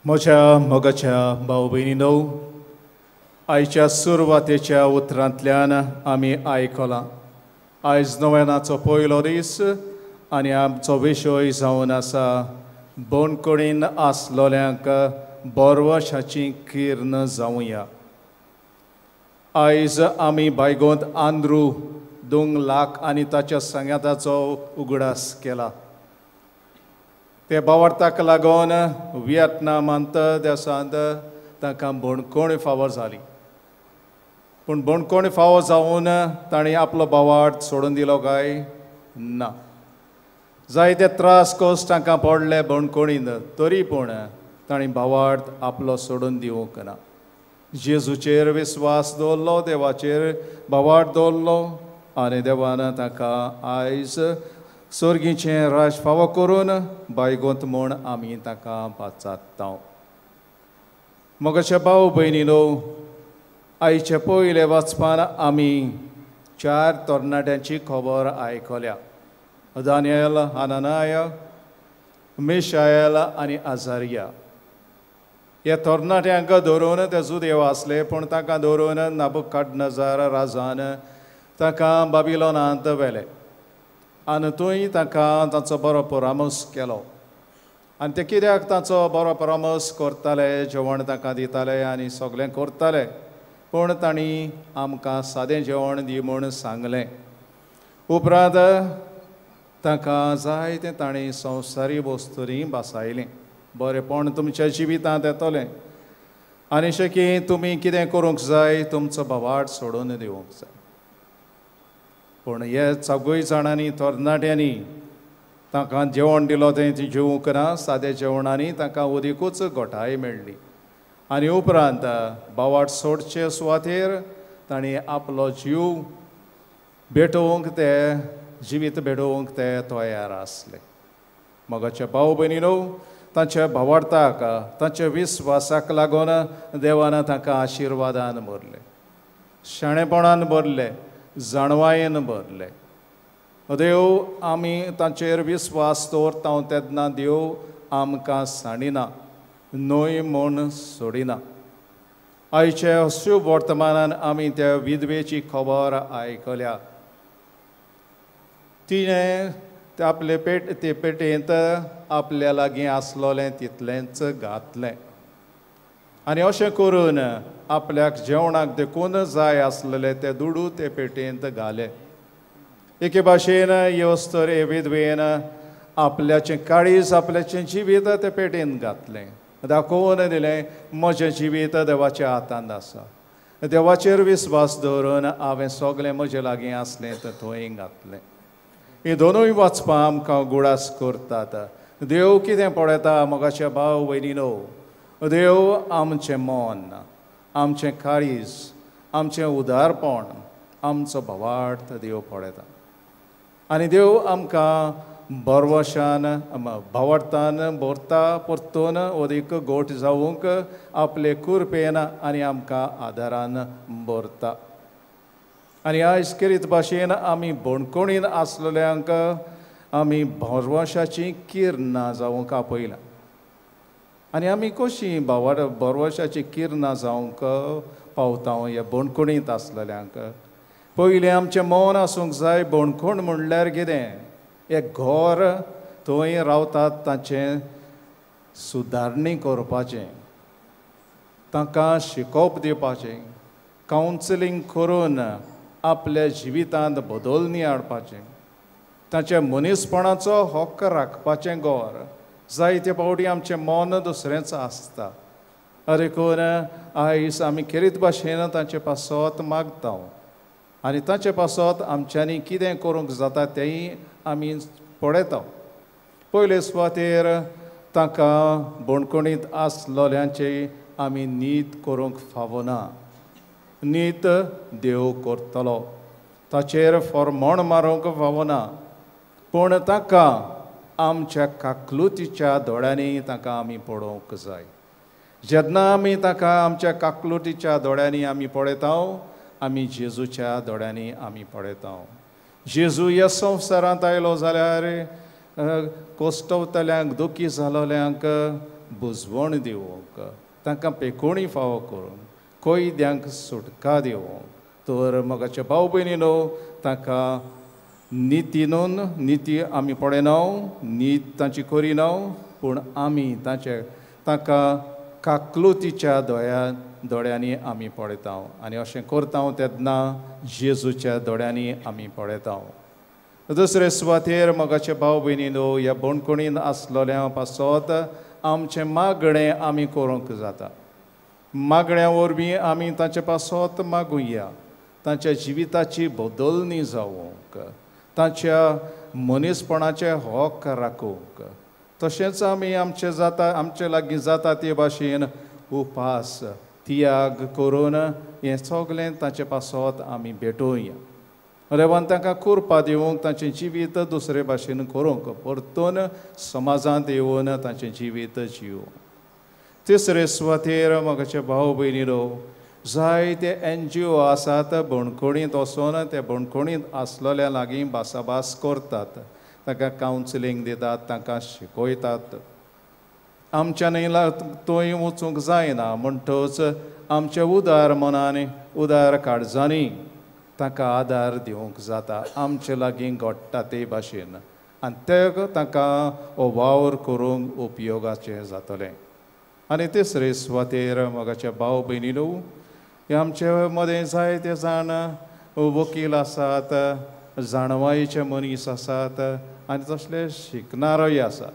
म्हज्या मोगाच्या भाव भयणीनो, आयच्या सुरवातेच्या उतरांतल्यान आमी आयकलां. आयज नोवेनाचो पयलो दीस आनी आमचो विशय जावन आसा बणकणीन आसलोल्यांक बरवशाची किर्ण जावया. आयज आमी बायगोंत आंद्रू 2 लाख आनी ताच्या सांगाताचो उगडास केला. ते बावडताक लागून वियतनामांत देशांत तांकां बणकोण फावो जाली. पूण बणकोण फावो जावन तांणी आपलो बावाट सोडून दिलो काय ना. जायते त्रास कश्ट तांकां पडले बणकोणीन, तरी पूण तांणी बावाट आपलो सोडून दिवंक ना. जेजूचेर विस्वास दवरलो, देवाचेर बावाट दवरलो आनी देवान तांकां आयज सोर्गीचें राज फावो करून बायगोंत म्हूण आमी ताका पाचारता. मोगाच्या भाव भयणीनो, आयचे पयले वाचपान आमी 4 तरणाट्यांची खबर आयकल्या. दानियल, हनानाया, मिशायल आनी आजारिया. ह्या तरणाट्यांक धरून ते जुदेव आसले, पूण तांकां धरून नाबुकाडनजार राजान तांकां बाबिलोनांत व्हेले आनी थंय तांकां तांचो बरो परामर्श केलो. आनी ते कित्याक तांचो बरो परामर्श करताले, जेवण तांकां दिताले आनी सगळें करताले, पूण तांणी आमकां सादें जेवण दी म्हूण सांगलें. उपरांत तांकां जायतें तांणी संवसारी वस्तूंनी भासायलें. बरेंपण तुमच्या जिवितांत येतलें आनी शेकी तुमी कितें करूंक जाय, तुमचो बावाट सोडून दिवंक जाय. पूण हे सगळीं जाणांनी तरणाट्यांनी तांकां जेवण दिलो तें जेवंक ना. सादें जेवणांनी तांकां उदीकूच घोटाय मेळ्ळी आनी उपरांत बावाट सोडचे सुवातेर तांणी आपलो जीव भेटोवंक, ते जिवीत भेटोवंक ते तयार आसले. मोगाच्या भाव भयणीनो, तांच्या भावार्थाक, तांच्या विस्वासाक लागून देवान तांकां आशिर्वादान भरले, शाणेपणान भरले, जाणवायेन भरले. देव आमी तांचेर विस्वास दवरता तेन्ना देव आमकां सांडिना, न्हय म्हूण सोडिना. आयच्या शुभ वर्तमानान आमी त्या विधवेची खबर आयकल्या. तिणें आपले पेट ते पेटेंत आपल्या लागीं आसलोलें तितलेंच घातलें आनी अशें करून आपल्याक जेवणाक देखून जाय आसलेले ते दुडू ते पेटेंत घाले. एके भाशेन येवस्तर हे विधवेन आपल्याचें काळीज, आपल्याचें जिवीत ते पेटेंत घातलें, दाखोवन दिलें म्हजें जिवीत देवाच्या हातांत आसा, देवाचेर विस्वास दवरून हांवें सगळें म्हजे लागीं आसलें तें थंय घातलें. ही दोनूय वाचपां आमकां गुडास करतात. देव कितें पळयता मोगाच्या भाव भयणीनो, देव आमचें मन, आमचें काळीज, आमचें उदारपण, आमचो भावार्थ देव पळयता आनी देव आमकां बरवशान भावार्थान भरता, परतून अदीक गोट जावंक आपले कृपेन आनी आमकां आदारान भरता. आनी आयज केरीत भाशेन आमी बणकोणीन आसलेल्यांक आमी भरवशाची किर्णां जावंक आपयला आनी आमी कशीं भरवशाची किर्णां जावंक पावता ह्या बणकोणींत आसलेल्यांक. पयलें आमचें मन आसूंक जाय. बणकोण म्हणल्यार कितें? एक घर थंय रावतात ताचें सुदारणी करपाचें, तांकां शिकोवप दिवपाचें, कावन्सिलींग करून आपल्या जिवितांत बदलणी हाडपाचें, ताच्या मनीसपणाचो हक्क राखपाचें घर. जायते फावटी आमचें मन दुसरेंच आसता. देखून आयज आमी खेरीत भाशेन तांचे पासत मागता आनी तांचे पासत आमच्यांनी कितें करूंक जाता तेंय आमी पळयता. पयले सुवातेर तांकां बणकोणींत आसलोल्यांची आमी नीत करूंक फावना. नीत देव करतलो, ताचेर फॉर्मोण मारूंक फावना, पूण तांकां आमच्या काकलुतीच्या दोळ्यांनी तांकां आमी पळोवंक जाय. जेन्ना आमी तांकां आमच्या काकलुतीच्या दोळ्यांनी आमी पळयता, आमी जेजूच्या दोळ्यांनी आमी पळयता. जेजू ह्या संवसारांत आयलो जाल्यार कोश्टवतल्यांक, दुखी जालोल्यांक बुजवण दिवंक, तांकां पेकोणी फावो करूंक, कैद्यांक सुटका दिवंक। तर मोगाचे भाव भयणीनो, तांकां नितीनून निती आमी पळयना, नीत तांची करिना, पूण आमी तांचे तांकां काकलुतीच्या दोळ्यांनी आमी पळयता आनी अशें करता तेन्ना जेजूच्या दोळ्यांनी आमी पळयता। दुसरे सुवातेर मोगाचे भाव भयणीनो, ह्या बणकोणीन आसलोल्या पासत आमचें मागणें आमी करूंक जाता। मागण्या वरवीं आमी तांचे पासत मागुया, तांच्या जिविताची बदलणी जावंक, तांच्या मनीसपणाचे हक राखूंक। तशेंच आमी आमचे जाता आमचे लागीं जाता ते भाशेन उपास त्याग करून हें सगळें तांचे पासत आमी भेटोवया। देवान तांकां कृपा दिवंक, तांचें जिवीत दुसरे भाशेन करूंक, परतून समाजांत येवन तांचें जिवीत जिवूंक। तिसरे सुवातेर मोगाचे भाव भयणीनो, जायते एनजीओ आसात बणकोणींत वचून ते बणकोणींत आसलेल्या लागीं भासाभास करतात, तांकां कावन्सिलींग दितात, तांकां शिकयतात। आमच्यानय थंय वचूंक जायना म्हणटच आमच्या उदार मनान उदार काळजांनी तांकां आदार दिवंक जाता, आमचे लागीं घडटा ते भाशेन, आनी ते तांकां हो वावर करूंक उपयोगाचें जातलें। आनी तिसरे सुवातेर मोगाचे भाव भयणीनो, हे आमचे मदें जायते जाण वकील आसात, जाणवायेचे मनीस आसात आनी तसले शिकणारोय आसात।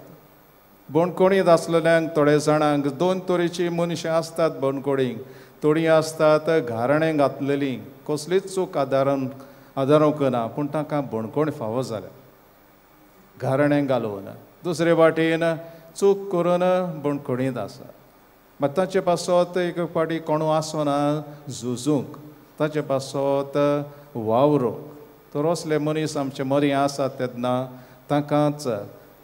बणकोणींत आसलेल्यांक थोडे जाणांक दोन तरेचीं मनशां आसतात बणकोणींक, थोडीं आसतात घारणें घातलेलीं, कसलीच चूक आदारूंक ना, पूण तांकां बणकोण फावो जाल्या घारणें घालून। दुसरे वाटेन चूक करून बणकोणींत आसा, मात तांचे पासत एक फावटी कोणू आसना झुजूंक, ताचे पासत वावरूंक। तर असले मनीस आमचे मदीं आसात तेन्ना तांकांच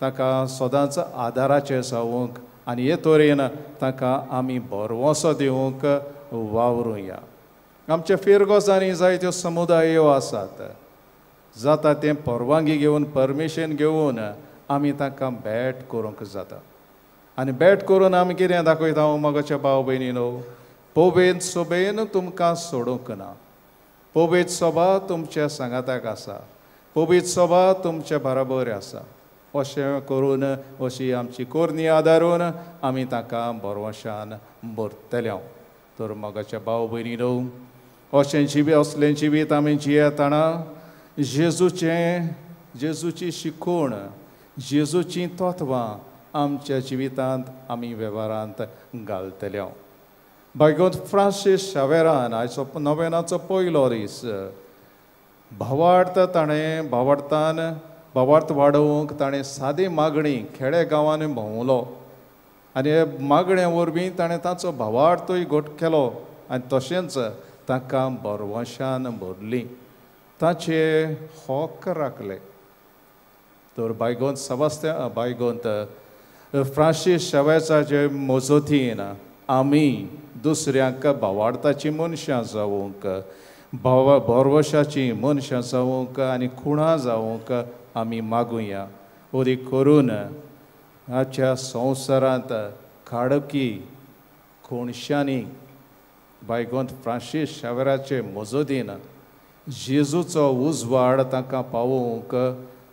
तांकां सदांच आदाराचें जावंक आनी हे तरेन तांकां आमी भरवंसो दिवंक वावरुया। आमच्या फिरगोजांनी जायत्यो समुदायो आसात, जाता तें परवानगी घेवन परमिशन घेवन आमी तांकां भेट करूंक जाता। आनी भेट करून आमी कितें दाखयता मोगाच्या भाव भयणीनो, पवेत सोबेन तुमकां सोडूंक ना, पवेत सोबा तुमच्या सांगाताक आसा, पवेत सोबा तुमच्या बराबर आसा। अशें करून अशी आमची कोरणी आदारून आमी तांकां भरवंशान भरतले। तर मोगाच्या भाव भयणीनो, अशें जिवीत असलें जिवीत आमी जियेतना जेजूची शिकवण, जेजूचीं तत्वां आमच्या जिवितांत आमी वेव्हारांत घालतले। भाग्यवंत फ्रांसीस शावेरान आयचो नोवेनाचो पयलो दीस भावार्थ ताणें भावार्थान भावार्थ वाडोवंक ताणें सादी मागणी खेडे गांवांनी भोंवलो आनी हे मागणे वरवीं ताणें ताचो भावार्थूय घट केलो आनी तशेंच तांकां भरवंशान भरली, ताचे हक राखले। तर बायगोंत सबास्त्या बायगोंत फ्रांसीस शावेजाचे मजतीन आमी दुसऱ्यांक भावार्थाची मनशां जावंक, भरवशाची मनशां जावंक आनी खुणां जावंक आमी मागुया। ओरी करून आजच्या संवसारांत खाडकी कोणशांनी बायगोंत फ्रांसीस शावेराचे मजतीन जेजूचो उजवाड तांकां पावोवंक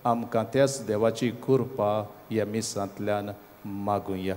आमकां त्याच देवाची कृपा ह्या मिसांतल्यान मागुया।